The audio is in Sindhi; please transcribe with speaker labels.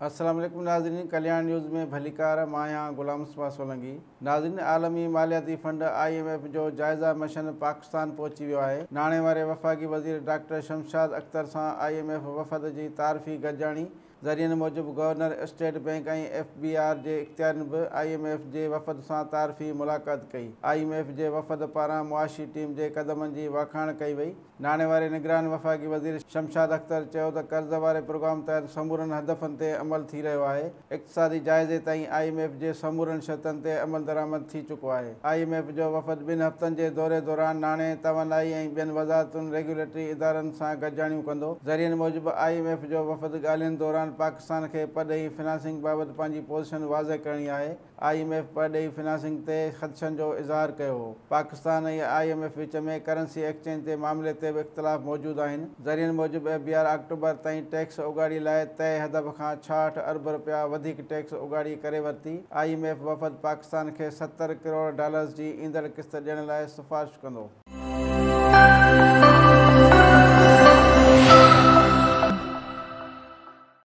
Speaker 1: السلام عليڪم ناظرين ڪلياڻ نيوز ۾ ڀليڪار، مان آهيان غلام مصطفيٰ سولنگي. ناظرين عالمي مالياتي فنڊ I M F جو جائزه مشن پاڪستان پهچي ويو آهي. ناڻي واري وفاقي وزير ڊاڪٽر شمشاد اختر سان I M F وفد جي تعارفي گڏجاڻي. ذريعن موجب governor state bank ۽ F B R جي اختيارين به I M F جي وفد سان تعارفي ملاقات ڪئي. I M F جي وفد پاران معاشي ٽيم جي قدمن جي واکاڻ ڪئي وئي. ناڻي واري نگران وفاقي وزير شمشاد اختر چيو ته قرض واري پروگرام تحت سمورن هدفن تي عمل ٿي رهيو آهي، اقتصادي جائزي تائين I M F جي سمورن شرطن تي عملدرآمد ٿي چڪو آهي. I M F جو وفد ٻن هفتن جي دوري دوران ناڻي، توانائي ۽ ٻين وزارتن، ريگيوليٽري ادارن سان گڏجاڻيون ڪندو. ذريعن موجب I M F جو وفد ڳالهين دوران پاڪستان کي پرڏيهي فنانسنگ بابت پنهنجي پوزيشن واضح ڪرڻي آهي. I M F پرڏيهي فنانسنگ تي خدشن جو اظهار ڪيو هو. Pakistan ۽ I M F which ۾ currency exchange تي معاملي تي به اختلاف موجود آهن. ذريعن موجب ايف بي آر آڪٽوبر تائين ٽيڪس اوڳاڙي لاء طئي هدف کان 66 ارب رپيا وڌيڪ ٽيڪس اوڳاڙي ڪري ورتي. I M F وفد پاڪستان کي 70 ڪروڙ ڊالرز جي ايندڙ قسط ڏيڻ لاء سفارش ڪندو.